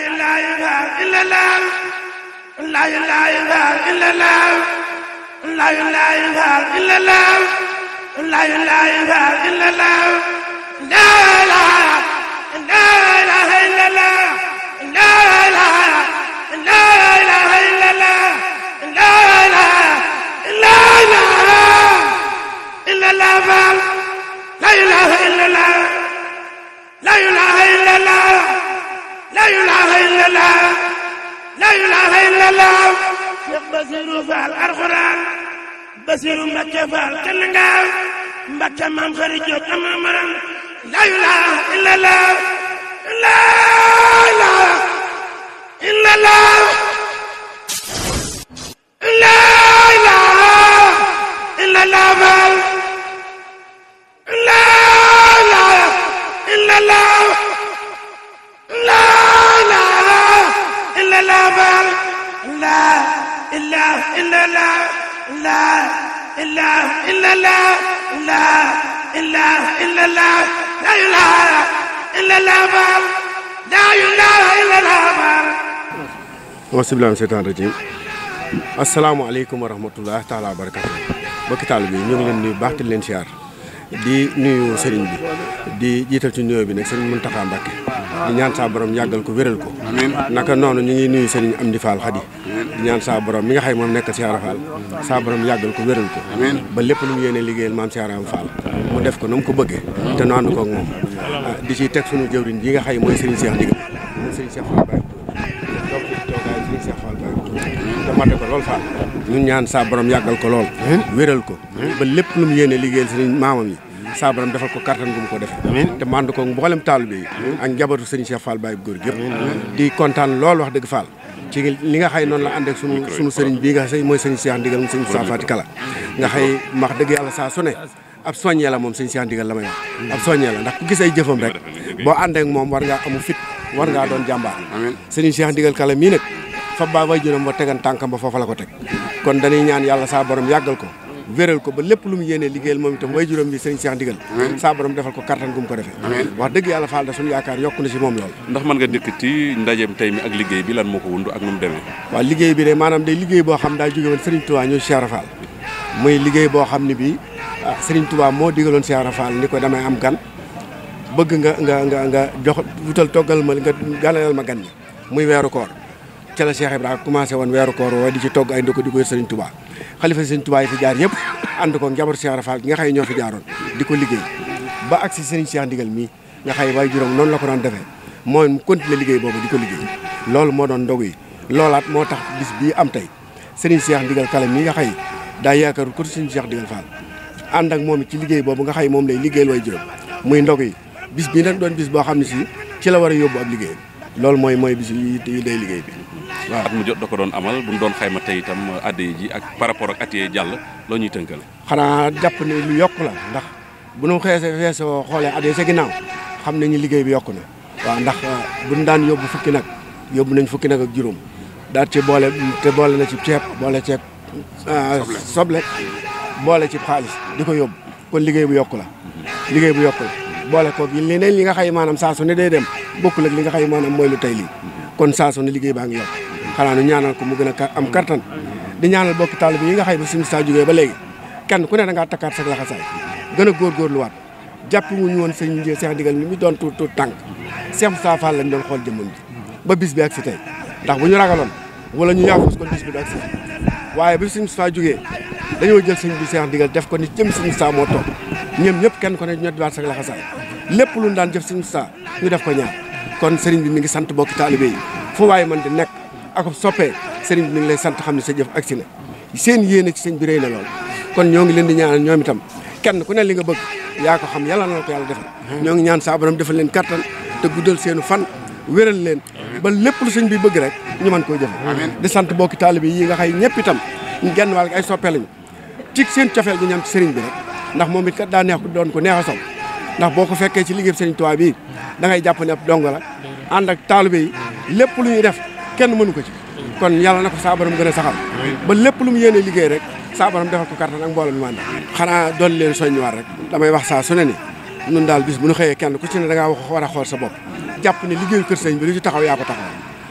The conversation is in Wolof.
ilaha illallah la ilaha illallah la ilaha illallah la ilaha illallah la ilaha illallah la ilaha illallah la ilaha illallah la ilaha illallah la ilaha illallah la ilaha illallah la ilaha illallah Cheikh Basirou Fall Alxuraan Basirou Mbacké Fall Kananga Mbacké Maam Xari Jóob am maram la ilaha illallah la ilaha illallah la ilaha illallah la ilaha illallah la ilaha illallah la ilaha illallah la ilaha illallah la ilaha illallah la ilaha illallah la ilaha illallah bismillaahi seytaani rajiim asalaamaaleykum wa rahmatulah taala wa barakatu bokki taal bi ñu ngi leen nuyu baax te leen siyaar di nuyu sëriñ bi di jiital ci nuyoo bi nag sëriñ Muntaxa Mbàkke di ñaan saa borom yàggal ko wéral ko naka noonu ñu ngi nuyu sëriñ Amdi Fall Xadi di ñaan saa borom mi nga xay moom nekk Cheikh Fall saa borom yàggal ko wéral ko ba lépp lu mu yéene liggéeyal maam Cheikh Fall mu def ko na mu ko bëggee te nu ànd ko ak moom di ci teg sunu jëwriñ yi nga xay mooy sëriñ Cheikh Ndigal mooy sëriñ Cheikh Fall Baye toog ci toogaay sëriñ Cheikh Fall Baye te mate ko lool Fall ñun ñaan saa borom yàggal ko lool wéral ko ba lépp lu mu yéene liggéeyal sëriñ maamam yi saa borom defal ko kattan gu mu ko defee te mànd ko mboolem taalibe yi ak njabootu sëriñ Cheikh Fall Baye góor yëpp di kontaan lool wax dëgg Fall ci li nga xay noonu la ànd ak sunu sëriñ bii nga xay mooy sëriñ Cheikh Ndigal mu sëriñ Sa Fati Kala nga xay wax dëgg yàlla saa su ne ab soññee la moom sëriñ Cheikh Ndigal la may wax ab soññee la ndax ku gis ay jëfam rek boo ànd ak moom war ngaa amu fit war ngaa doon jàmbaar sëriñ Cheikh Ndigal Kala mii nag fa ba way juróom ba tegan tànkam ba foofa la ko teg kon dañuy ñaan yàlla saa borom yàggal ko wéral ko ba lépp lu mu yéenee liggéeyal moom itam way juróom bi sëriñ Cheikh Ndigal saa borom defal ko kattan gu mu ko defee wax dëgg yàlla Fall da suñu yaakaar yokku na si moom lool ndax mën nga dëkk ci ndajeem tey mi ak liggéey bi lan moo ko wundu ak nu mu demee waaw liggéey bi de maanaam day liggéey boo xam daa jóge woon sëriñ Touba ñoo Cheikh Fall muy liggéey boo xam ne bii sëriñ Touba moo digaloon Cheikh Fall ni ko damay am gan bëgg nga jox wutal toggal ma nga ganalal ma gan ñi muy weeru koor ca la Cheikh Ibrahima commencé woon weeru koor woo di ci togg ay ndoko di ko sëriñ Touba xalifa sëriñ Touba yi fi jaar yëpp ànd ko njaboot Cheikh Fall gi nga xëy ñoo fi jaaroon di ko liggéey ba ak si sëriñ Cheikh Ndigal mii nga xëy waaye juróom noonu la ko daan defee mooy mu continuer liggéey boobu di ko liggéey loolu moo doon ndogu yi loolaat moo tax bis bii am tey sëriñ Cheikh Ndigal Kala mii nga xëy daa yaakaaru ko sëriñ Cheikh Ndigal Fall ànd ak moom ci liggéey boobu nga xëy moom lay liggéeyal way juróom muy ndog yi bis bii nag doon bis boo xam ne si ci la war a yóbbu ab liggéey loolu mooy bis yi day liggéey bi waaw at mu jot da ko doon amal bu ñu doon xayma tey itam addiya ji ak par rapport ak at yee jàll loo ñuy tënkal xanaa jàpp ne lu yokk la ndax bu ñu feesoo xoolee addiya sa ginnaaw xam nañu liggéey bi yokk na waaw ndax bu ñu daan yóbbu fukki nag yóbbu nañ fukki nag ak juróom daal ci boole na ci ceeb boole ceeb soble boole ci xaalis di ko yóbbu kon liggéey bu yokk la liggéey bu yokk la boole ko leneen li nga xay maanaam saa su ne day dem bokkul ak li nga xay maanaam mooy lu tey lii kon saa su ne liggéey baa ngi yokk xanaa nu ñaanal ko mu gën a am kattan di ñaanal bokki taalibe yi nga xay ba suñu saa jógee ba léegi kenn ku ne da ngaa takkaat sa laxasaay gën a góorgóorluwaat jàppi wuñu woon sëñ Cheikh Ndigal mi doon tuut tànk Cheikh Moustapha Fall lañ doon xool jëmmam ji ba bis bi ak si tey ndax bu ñu ragaloon wala ñu yaafus kon bis bi du ak si waaye bi suñu Moustapha jógee dañoo jël sëñ bi Cheikh Ndigal def ko ni jëm sëñ Moustapha moo toog ñoom ñëpp kenn ko ne ñoo diwaat sa laxasaay lépp lu ñu daan jëf sëñ Moustapha ñu def ko ñaar kon sëriñ bi mi ngi sant bokki taalibe yi fu waaye man di nekk ak soppee sëriñ bi mi ngi lay sant xam ne sa jëf agsi na seen yéene ci sëñ bi rëy na lool kon ñoo ngi leen di ñaanal ñoom itam kenn ku ne li nga bëgg yaa ko xam yàlla na la ko yàlla defal ñoo ngi ñaan saa borom defal leen kattan te guddal seenu fan wéral leen ba lépp lu sëñ bi bëgg rek ñu mën koo jëfe di sant bokki taalibe yi nga xay ñëpp itam genn wàll ay soppe lañu ci seen cofeel gi ñam ci sëriñ bi rek ndax moom it kat daa neex doon ko neex a sol ndax boo ko fekkee ci liggéey sëriñ Tuubaa bi da ngay jàpp ne ab dongo la ànd ak taalibe yi lépp lu ñuy def kenn mënu ko ci kon yàlla na ko saa borom gën a saxal ba lépp lu mu yéene liggéey rek saa borom defal ko kattan ak mbooloo mi mànd xanaa doon leen soññiwaat rek damay wax saa su ne ni nun daal bis bu ñu xëyee kenn ku ci ne da ngaa war a xool sa bopp jàpp ne liggéeyu kër sëriñ bi lu ci taxaw yaa ko taxaw